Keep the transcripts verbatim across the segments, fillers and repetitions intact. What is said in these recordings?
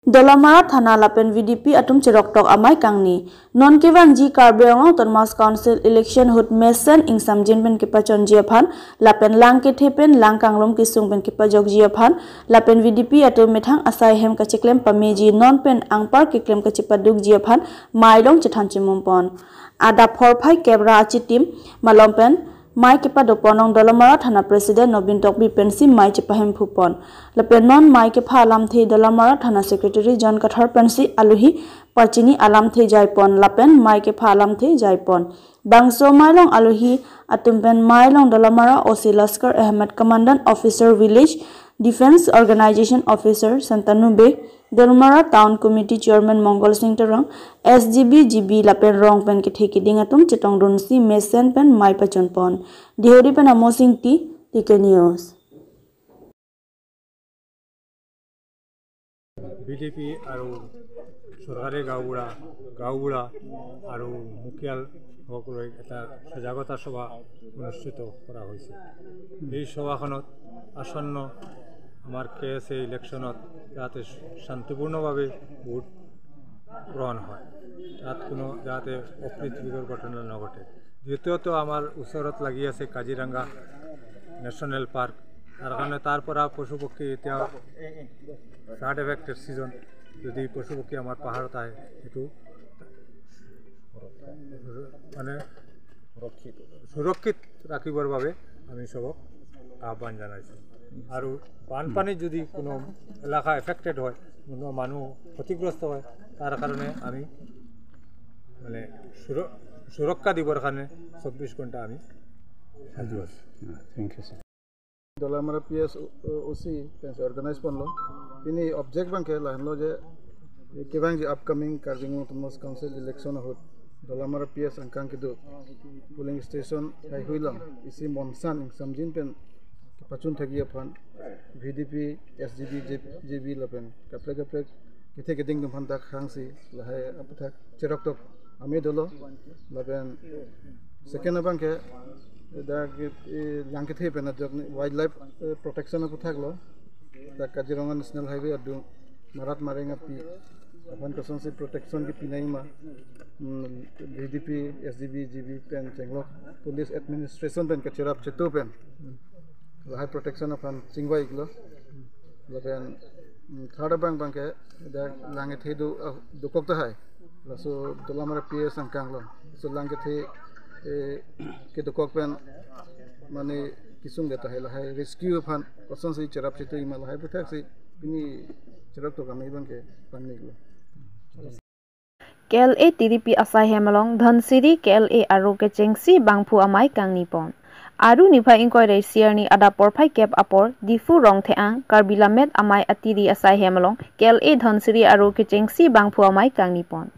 Dolamara Thana lapen V D P atum cheroktok amei kangni. Non kevangji Karbi Anglong Autonomous Council election ahut mesen ingsamjin pen kepachonji aphan lapen lang kethe pen lang kanglum kesung pen kepajokji aphan lapen V D P atum methang asai hem kacheklem pameji non pen anpar keklem kachepadukji aphan mei along chethan chimum pon. Adap porphai kep ra achitim malom pen mei kepadopon along Dolamara Thana President Nobin Tokbi pensi mei chepahemphu pon. Lapen non mei kepha alamthe Dolamara Thana Secretary John Kathar pensi aluhi pachini alamthe jaipon lapen mei kepha alamthe jaipon. Bangso mei along aluhi atum pen mei along Dolamara O C Laskar Ahmed, Commandant Officer Village Defence Organisation Officer Santanu Bey, Dolamara Town Committee Chairman Mongol Sing Terang, S G B, G B lapen rong pen kethe keding atum chetongdunsi mesen pen mei pachunpon. Deihori pen Amo Sing Ingti, T K News. B D P আৰু চৰকাৰী গাঁওবুঢ়া, গাঁওবুঢ়া আৰু মুখীয়ালসকলক এটা সজাগতা সভা অনুষ্ঠিত কৰা হৈছে। এই সভাখনত আসন্ন আমাৰ কে এছ এ ইলেকশ্যনত যাতে শান্তিপূৰ্ণভাৱে ভোট গ্ৰহণ হয়, তাত কোনো যাতে অপ্ৰীতিকৰ ঘটনা নঘটে। দ্বিতীয়ত, আমাৰ ওচৰত লাগি আছে কাজিৰঙা নেশ্যনেল পাৰ্ক, তাৰ কাৰণে তাৰ পৰা পশু পক্ষী এতিয়া ফ্লাড এফেক্টেড ছিজন, যদি পশু পক্ষী আমাৰ পাহাৰত আহে, সেইটো মানে সুৰক্ষিত, সুৰক্ষিত ৰাখিবৰ বাবে আমি সবক আহ্বান জনাইছোঁ। আৰু বানপানীত যদি কোনো এলেকা এফেক্টেড হয়, কোনো মানুহ ক্ষতিগ্ৰস্ত হয়, তাৰ কাৰণে আমি মানে সুৰ-, সুৰক্ষা দিবৰ কাৰণে চৌব্বিছ ঘণ্টা আমি সাজু আছোঁ। Thank you, sir. Dolamara P S O C pensi organize ponlo. Pini object abangke lahenlo je, kevangji upcoming Karbi Anglong Autonomous Council election ahut Dolamara P S angkang kedo polling station haihui along isi monsan ingsamjin pen kepachun thekji aphan V D P, S G B, J-, J B lapen kaprek kaprek kethe keding atum aphan dak hangsi lahai aputhak cheroktok amei dolo. Lapen second abangke dak, eh, lang kethe pen ajok ni wildlife, eh, protection aputhak lo. Dak Kaziranga National Highway adung marat mareng api aphan kosonsi protection kepi nangma, hmm, V D P, S G B, G B pen chenglok police administration pen kacherap chetu pen lahai protection aphan chingvai iklo. Lapen, mm, third abang abangke dak lang kethe do, ah, dokok tahai. Laso Dolamara P S angkang lo. So lang kethe, eh, kedokok pen mane kesung det tahai, lahai rescue aphan kosonsi cherap chetu ima lahai aputhak si pini cheroktok amei abangke pangni iklo. K L A T D P asai hem along Dhansiri K L A aro kechengsi bangphu amei kangni pon. Aru niphai ingkoi ra isi arni adap porphai kep apor Diphu Rongthe-ang Karbi Lammet Amei Atiri asai hem along K L A Dhansiri aro kechengsi bangphu amei kangni pon.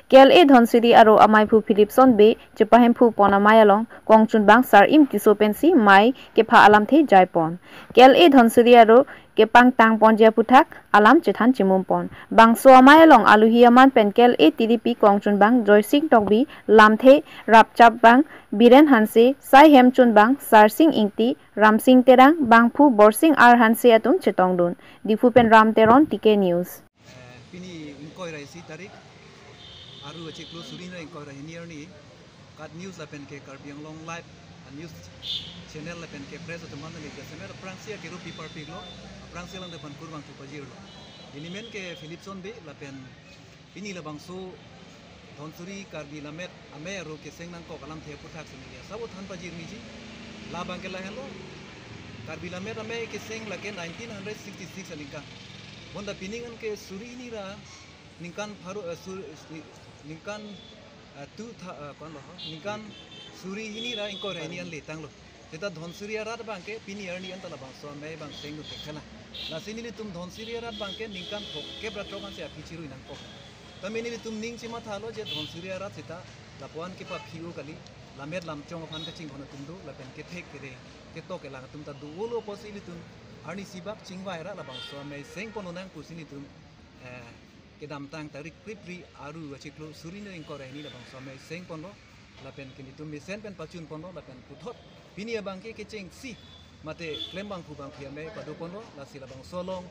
K L A Dhansiri aro ameiphu Philipson Bey chepahemphu pon amei along kongchunbang Sar-im Tisso pensi mei kepha alamthe jaipon. K L A Dhansiri aro kepangtang ponji aputhak alam chethan chimum pon. Bangso amei along aluhi aman pen K L A T D P kongchunbang Joysing Tokbi, lamthe rapchapbang Biren Hanse, sai hemchunbang Sarsing Ingti, Ramsing Terang, bangphu Borsing R Hanse atum chetongdun. Diphu pen Ram Teron, T K News. Eh, pini ingkoi ra isi tarik, aru achiklo suri ra ingkoi ra hini arni, KAT News lapen ke Karbi Anglong Live, ah, news channel lapen ke press atum aphan neli jasemet aphrangsi akero pi parpiklo, aphrangsi alang depan kurvangthu pajirlo. Neli men ke Philipson Bey lapen pini labangso Dhansiri Karbi Lammet Amei aro keseng nangkok alamthe aputhak si neli asabo than pajir miji. La abangke lahenlo, Karbi Lammet Amei keseng lake nineteen hundred sixty-six aningkan. Bonta pining an ke suri hini ra ningkan pharo, eh, sur-, ni-, ningkan, eh, two tha-, eh, kon lo ho, ningkan suri hini ra ingkoi ra hini an letanglo. Seta Dhansiri arat abangke pini arni an ta labangso amei abang sengdun thekthelang. Lasi nelitum Dhansiri arat abangke ningkan throkkep ra throk ansi aphi chirui nangkok. Tame nelitum ning chemathalo je Dhansiri arat seta lapu-an kepaphi-o kali, lammet lamchong aphan kachinghon atum do, lapen kethek kere, ketok kelang atum ta do-olo pusi nelitum arnisi bak chingvai ra labangso amei seng pon lonang pusi nelitum, eh, kedamtang tarik kripri aru achiklo suri ra ingkoi ra hini labangso amei seng ponlo, lapen ke nelitum mesen pen pachun ponlo, lapen puthot pini abangke kechengsi Mate klembangphu bangphi amei padoponlo, lasi labangso along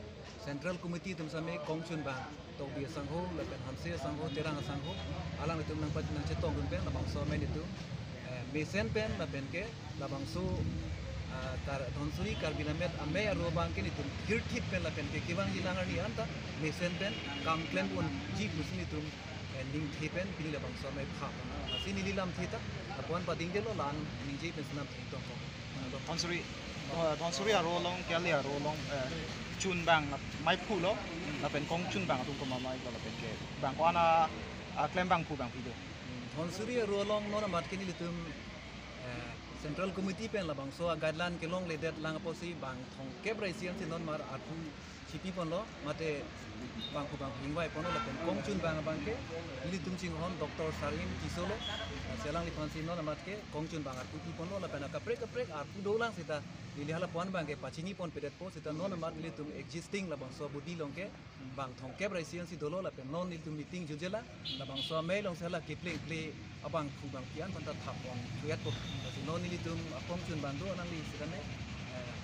Central Committee atum same kongchunbang, Tokbi asangho, lapen Hanse asangho, Terang asangho, alanglitum nangpat nangchetongdun pen labangso amei nelitum, eh, mesen pen lapen ke labangso, ah, Kar-, Dhansiri Karbi Lammet amei aro abang ke nelitum hirthip pen lapen ke kevangji alang arni anta mesen pen kam klem unji pusi nelitum, eh, ningthe pen pini labangso amei pha. Lasi neli lamthe ta, lapu-an padingdelo, la-an ningje pen si lamthe tongkok. Dhansiri, eh, Dhansiri aro along, Kiali aro along, eh, chunbang, maiphulo, lapen kongchunbang atum komat ma-iklo lapen ke bang ko-an a, ah, klembangphu bangphi do? Hmm, Dhansiri aro along non amat ke nelitum, eh, Central Committee pen labangso a-guideline kelongledet lang apotsi bang thomkep ra isi ansi non mar arpu chipiponlo, mate bangphu bangphi ingvaiponlo, lapen kongchunbang abang ke nelitum chinghon Doctor Sarngim Tisso lo, lasi alangliphan si non amat ke kongchunbang arpu piponlo, lapen akaprek kaprek arpu dolang seta neli halapu-an abang ke pachiniponpedetpo, seta non amat nelitum existing labangso body along ke bang thomkep ra isi ansi dolo, lapen non nelitum meeting jutjelang, labangso amei alongsi hala keplengple abangphu bangphi an aphanta thapon thuetpo. Lasi non nelitum akongchunbang do alangli sitame, eh,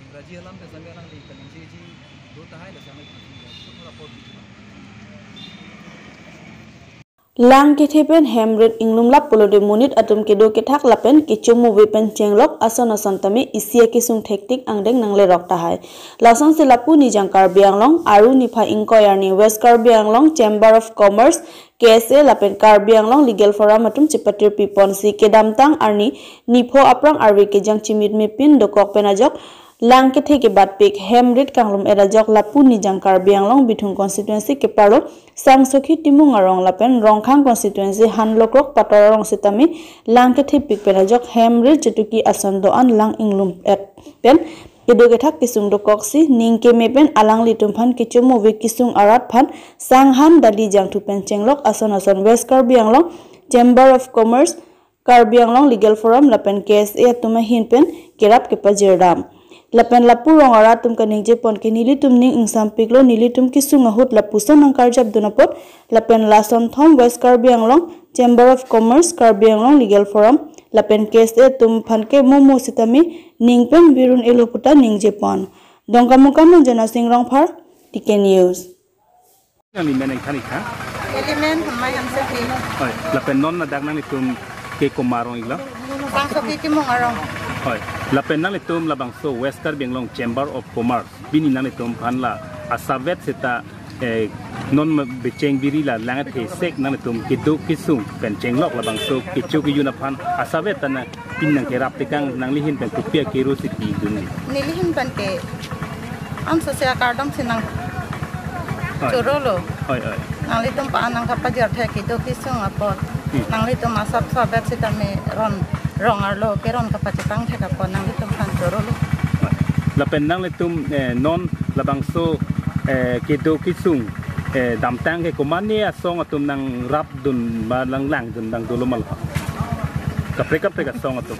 Ingraji alam pen same alangli kaningjeji do tahai, lasi alangli kaningje thora por. Lang kethe pen hem rit inglumlap pulote monit atum kedo kethak lapen kechomuve pen chenglok ason ason tame isi akesung thektik angdeng nanglerok tahai. Lasonsi lapu nijang Karbi Anglong, Aru niphai ingkoi arni West Karbi Anglong Chamber of Commerce, K S A lapen Karbi Anglong Legal Forum atum chepatir piponsi kedamtang arni nipho aphrang arve kejang chimitme pin dokok pen ajok lang kethe kebatpik hem rit kanglum-et ajok lapu nijang Karbi Anglong Bithung constituency keparlo Sangsokhi Timung arong lapen Rongkhang constituency Hanlokrok Pator arong sitame lang kethepik pen ajok hem rit chetuki ason do-an lang inglum-et pen kedo kethak kesung dokoksi ning keme pen alanglitum aphan kechomuve kesung arat aphan sang han dali jangthu pen chenglok ason ason West Karbi Anglong Chamber of Commerce, Karbi Anglong Legal Forum lapen K S A atum ahin pen kerap kepajirdam. Lapen lapu rong arat atum kaningjepon ke nelitum ning ingsampiklo, nelitum kesung ahut lapuson nangkarjapdun apot, lapen lason thom West Karbi Anglong Chamber of Commerce, Karbi Anglong Legal Forum lapen K S A atum aphan ke momo sitame ning pen virun-elo puta ningjepon. Dongkamukam Jana Sing Rongphar, T K News. Nangli men nangthan-ik tha? Neli men Hemai Hansepi. Hoi, lapen non ladak nanglitum ke komat arong-iklo? Sangsokhi Timung arong. Hoi, lapen nanglitum labangso West Karbi Anglong Chamber of Commerce, pini nanglitum aphan la asavet seta, eh, non ma becheng biri la lang kethe sek nanglitum kedo kesung pen chenglok labangso kecho kejun aphan asavet ta nangpin nangkerap tekang, nangli ahin pen kopi akero si pidunji? Neli ahin pen ke anso si akardom si nang Hoi. Chorolo. Hoi, hoi. Nanglitum aphan nangkapajir thek kedo kesung apot. Hmm. Nanglitum asap sabet sitame ron rong arlo keron kapachepang thek apot nanglitum aphan chorolo. Hoi. Lapen nanglitum, eh, non labangso, eh, kedo kesung, eh, damtang ke komatne asong atum nangrapdun ma lang langdun abang dolo ma lo? Kaprek kaprek asong atum.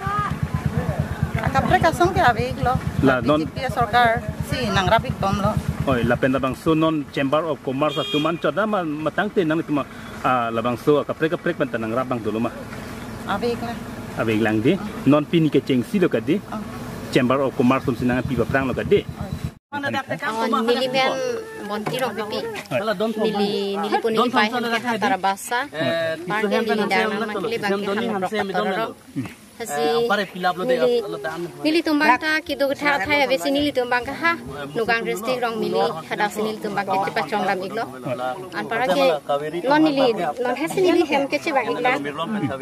Kaprek asong ke ave-iklo. La non B J P sorkar si nangrap-ikbomlo. Hoi, lapen labangso non Chamber of Commerce atum anchot ma, matangte nanglitum, ah, labangso kaprek kaprek pen ta nangrap abang dolo ma? Ave-iklo. Ave-iklang dei. Non pini kechengsi lo kadi? Oh. Chamber of Commerce atum si nangpi paphranglo kadi? Oh. Oh, neli men Bonti Rongpipi. Hoi. Neli, neli pun neli pai hem ke Hatar Basa. Hoi. Bang ke neli dang nama kili bang ke Hanlokrok Pator arong. Hasi neli, nelitum bang ta kedo kethak athai ave si nelitum bang ke ha Nagaon district Rongmili hadak si nelitum bang ke chepachongdam-iklo. Anparke non neli, non hasi neli hem ke chevang-iklang.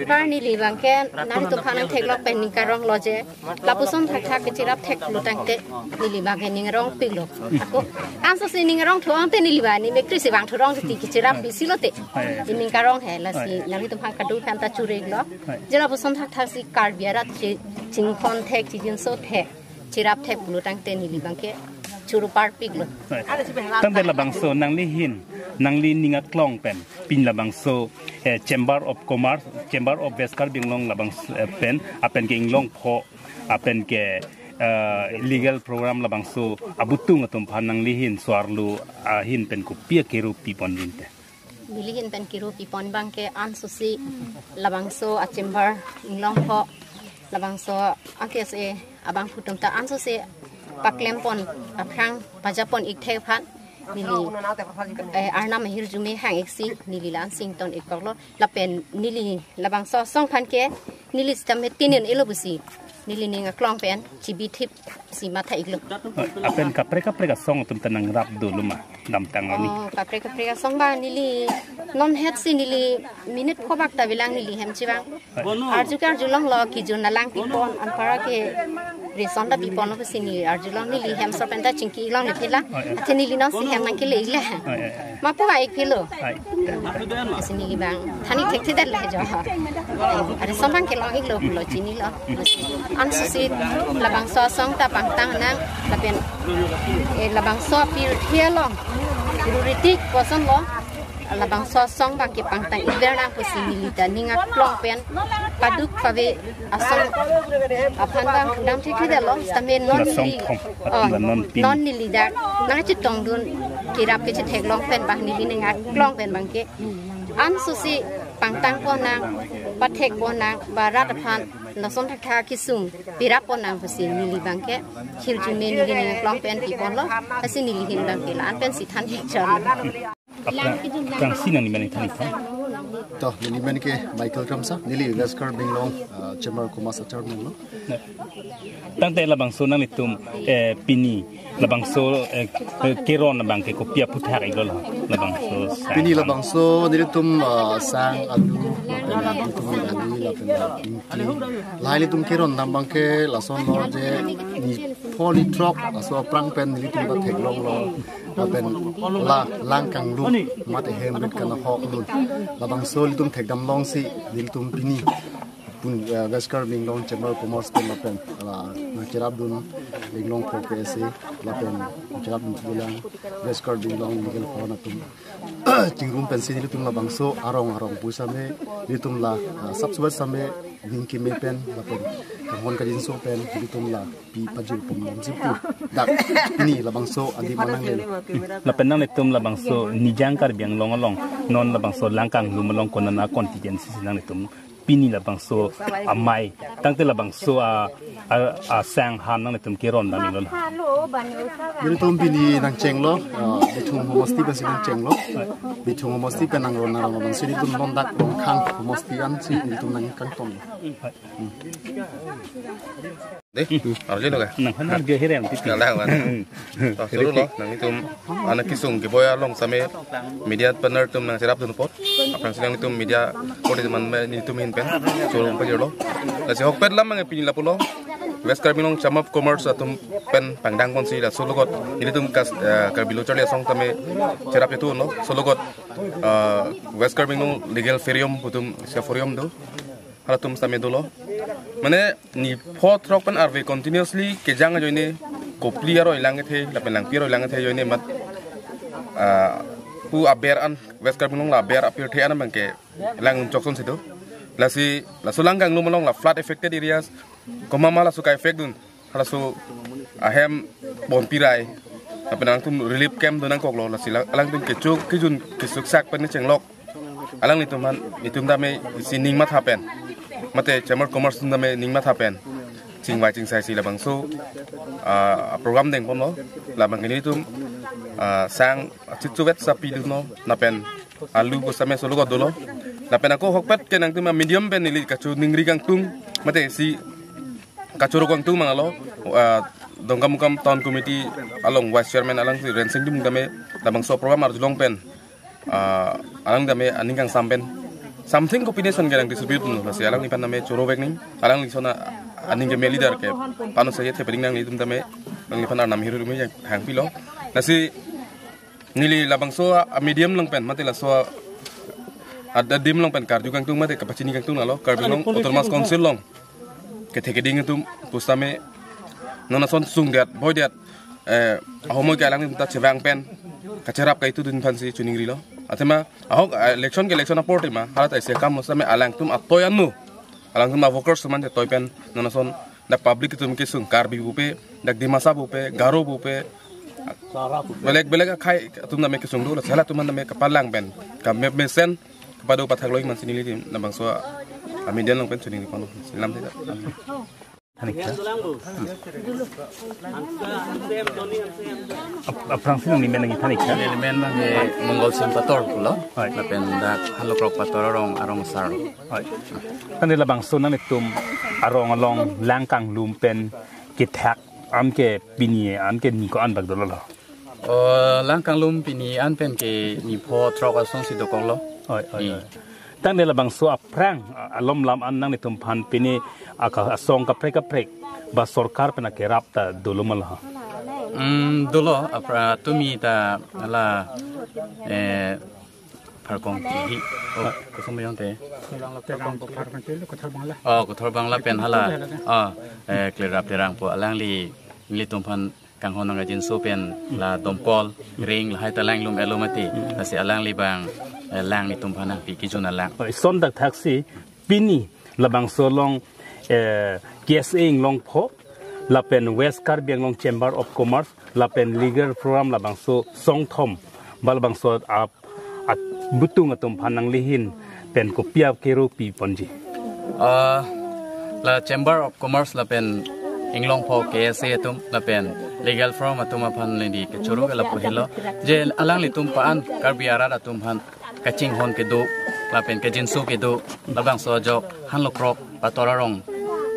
Par neli bang ke nanglitum aphan nangtheklok pen ning karonglo je. Lapuson thakthak kecherap thek pulotangte neli bang ke ning arongpiklo. Ako, anso si ning arongthu-ong te neli bang ni mekri si bang thurong ti kecherap bisi lote. Ining karong he lasi nanglitum aphan kadokave aphan ta churi-iklo. Je lapuson thakthak si Karbi arat che chingthon thek, chijinso thek, cherap thek pulotangte neli bang ke churu parpiklo. Tangte labangso nangli ahin, nangli ning aklong pen, pini labangso, eh, Chamber of Commerce, Chamber of West Karbi Anglong labangso, eh, pen, lapen ke Inglongpho, lapen ke, eh, Legal Forum labangso abutung atum aphan nangli ahin so-arlo ahin pen kopi akero pipon dinte? Neli ahin pen kero pipon bang ke anso si labangso a-chamber Inglongpho Labangso A K S A abangphu atum ta ansose paklempon aphrang pajapon ik thek aphan neli, eh, Arnam ahirjume hang iksi neli la-an sington ik koklo lapen neli labangso asong aphan ke neli sitame tinin ilo pusi neli ning aklong pen chibithip si matha iklo. Lapen kaprek kaprek asong atum ta nangrap dolo ma damtang lo ni? Oh, kaprek kaprek asong ba neli non het si neli minute pho bak ta bilang neli hem chevang. Arju ke arjulonglo kejun alang pipon anpara ke reson ta piponlo pusi neli arjulong neli hem sor pen ta chingki longle phi la. Oh, ya. Athe neli non si hem nangkele ikle. Oh, ya, ya, ya. Mapu ai philo. Ai. Pusi neli bang than ik thekthedet le jo. Are ason abang kelong iklo pulo chinilo. Ansose labangso asong ta pangtang nang lapen, eh, labangso apirthe along ruritik kosonlo labangso asong abang kepangtang ikver nang pusi neli ta ning aklong pen paduk pave asong aphan abang dam thekthedetlo sitame non neli, oh, non pini, non neli dak nangchetongdun kerap kechetheklong pen abang neli ning aklong pen abang ke ansose pangtangpon nang, pathekpon nang, ba rat aphan lason thakthak kesung pirap pon nang pusi neli abang ke hirjume neli ning aklong pen piponlo, lasi neli ahin abang ke la-an pensi than ik chon. Aphrang, aphrangsi nangli amen than ik tha? To, neli amen ke Michael Kramsa, neli West Karbi Anglong, uh, Chamber of Commerce a-chairman lo. Tangte labangso nanglitum, eh, pini labangso, eh, eh, keron abang ke kopi aphuthak iklo labangso sang? Pini labangso nelitum, ah, sang, alu, lapen nelitum dali, lapen nelitum pingki. Lahai nelitum keron dam abang ke lasonlo je nipho nithrok laso aphrang pen nelitum ta theklonglo. Lapen la lang kanglup mate hem rit kana hok lun. Labangso nelitum thekdam longsi nelitum pini pun, eh, West Karbi Anglong Chamber of Commerce pen lapen la nangcherapdun Anglong Pro K S A lapen nangcherapdun bilang West Karbi Anglong Legal Forum atum chingrum pensi nelitum labangso arong arong pu same nelitum la, ah, sapsuat same ning keme pen lapen kanghon kangjinso pen nelitum la pi pajir pum lam si pu dak pini labangso adi manang le. Lapen nanglitum labangso Nijang Karbi Anglong along non labangso lang kanglum along konana contingency si nanglitum pini labangso amei, tangte labangso a, a, asang han nanglitum keron dam iklo? Nelitum pini nangchenglo, ah, Bithung homosti pensi nangchenglo. Bithung homosti pen nangron nangron abang si nelitum non dak Rongkhang homosti ansi nelitum nangkangton. Dei, arjulo ke? Nang, nang arju hirem titi. Kalang, kalang. To, surulo, nanglitum anak kesung keboi along same media partner atum nangcherapdun apot. Aphrangsi nanglitum media kori teman me nelitum ahin pen choro pajirlo. Lasi ahokpet alam abang pini lapulo. West Karbi Anglong Chamber of Commerce atum pen pangdang ponsi laso alogot nelitum kas, eh, Karbi Lo Charli Asong tame cherap itu no. Laso alogot, eh, West Karbi Anglong Legal Forum atum, sia forum do. Halatum same dolo. Mane nipho throk pen arve continuously kejang ajoine kopli aroi lang kethe, lapen langpi aroi lang kethe ajoine mat, ah, pu aber an West Karbi Anglong la aber apirthe an abang ke lang chokson si do. Lasi laso lang kanglum along la flood affected areas komat ma laso ka-affect dun. Halaso ahem bon pirai. Lapen alangtum relief camp do nangkoklo, lasi la, alangtum kecho kejun kesuksak pen chenglok. Alanglitum aphan, nelitum tame isi ning matha pen. Mate Chamber of Commerce atum tame ning matha pen. Chingvai chingsai si labangso, ah, program dengponlo. Labang ke nelitum, ah, sang achitchuvet sa pidunlo. Lapen alu pu same laso alogot dolo. Lapen ako ahokpet ke nangtum a-medium pen neli kacho ningri kangtung. Mate si kachoro kangtung mang alo, ah, Dongkamukam Town Committee along Vice Chairman alangsi Rensing Timung tame labangso program arjulong pen, ah, alang tame aning kangsam pen something kopi ne son ke nang distribute no, lasi alangliphan tame choro vek ning, alanglison aning keme leader ke pano saje the pening nanglitum tame alangliphan arnam hiru rumi hangpilo. Lasi neli labangso a-medium along pen, mate laso a-, ad-, adim along pen karju kangtung mate kapachini kangtung alo, Karbi Anglong Autonomous Council along kethe keding atum pusitame non ason sungdet, boidet, eh, ahomoi ke alanglitum ta chevang pen kacherap kaitudun aphansi choningrilo. Athema ahok, eh, election ke election apor tema, halat aise kam pusitame alangtum atoi anu, alangtum a-workers atum ante toi pen non ason dak public atum kesung Karbi pupe, dak Dimasa pupe, Garo pupe, belek belek akhei atum tame kesung do, lasi halatum tame kapalang pen, kame mesen kepado pathak loi mansi nelitum labangso Kami dia nang pen suning di kono. Selam tidak. Than-ik tha. Ap-, aphrangsi nangli men nangji than-ik tha. Neli men abang ke Mongol Sing Pator pulo. Hoi. Lapen dak Hanlokrok Pator arong, arong asar. Hoi. Tangte labangso nanglitum arong along lang kanglum pen kethak an ke pini an ke ni ko-an bak dolo lo? O, lang kanglum pini an pen ke ni pho throk asong si dokoklo. Hoi, hoi, Ni. hoi. Tangte labangso aphrang, a-, alom lam an nanglitum aphan pini aka asong kaprek kaprek ba sorkar pen akerap ta dolo ma lo? Hmm, dolo, apra tumi ta la, eh, Pharkong Kihi. Oh, koson mayong te. Kothor Bangla. Oh, Kothor Bangla pen hala. Oh, eh, Klerap Terangpo alangli, nelitum aphan kanghon nang ajinso pen la domkol, ring, lahai ta lang lum-et lo mati. Lasi alangli abang, eh, lang nelitum aphan nangpi kejun alang. Hoi, son dak thaksi pini labangso along, eh, K S A Inglongpho, lapen West Karbi Anglong Chamber of Commerce, lapen Legal Forum labangso songthom, ba labangso ap-, at-, butung atum aphan nangli ahin pen kopi akero pi ponji? Ah, la Chamber of Commerce lapen Inglongpho K S A atum lapen Legal Forum atum aphan neli kechoro ke lapu helo. Je alanglitum pa-an Karbi arat atum aphan kachinghon kedo lapen kajinso kedo, labangso ajok Hanlokrok Pator arong,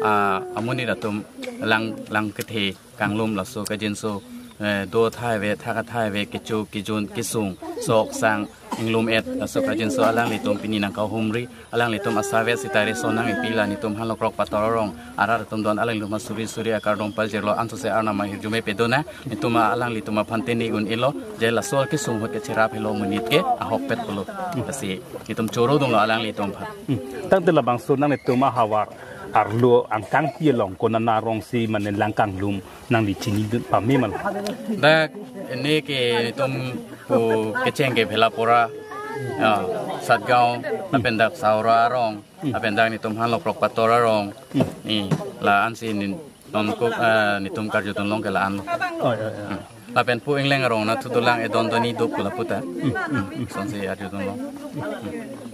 ah, amonit atum lang, lang kethe kanglum laso kajinso, eh, do thai ave, thak athai ave, kecho kejun kesung, sok sang, inglum-et, laso kajinso alanglitum pini nangkahumri, alanglitum asai ave sitari sonang ipi la nelitum Hanlokrok Pator arong arat atum don alanglitum asuri suri akardom pajirlo, ansose arnam ahirjume pedona, nelitum alanglitum aphan tini un-elo, je laso kesung ahut kecherap helo monit ke ahokpet pulo. Lasi nelitum choro dunglo alanglitum aphan. Hmm. Tangte labangso nanglitum ahavar arlo angkangpi along konat arong si mane lang kanglum nangli chini pame ma lo? Dak ini ke nelitum ko kecheng ke Bhelapara, ya, Satgaon, lapen dak Saura arong, lapen dak nelitum Hanlokrok Pator arong. Ni la ansi ni non ko, eh, nelitum karjudun long ke la-an. Hoi, hoi, hoi. Hmm. Lapen pu ingleng arong nathu dolang edon doni duk kula puta. Hmm, hmm, hmm. Sonsi arjudun long. Hmm.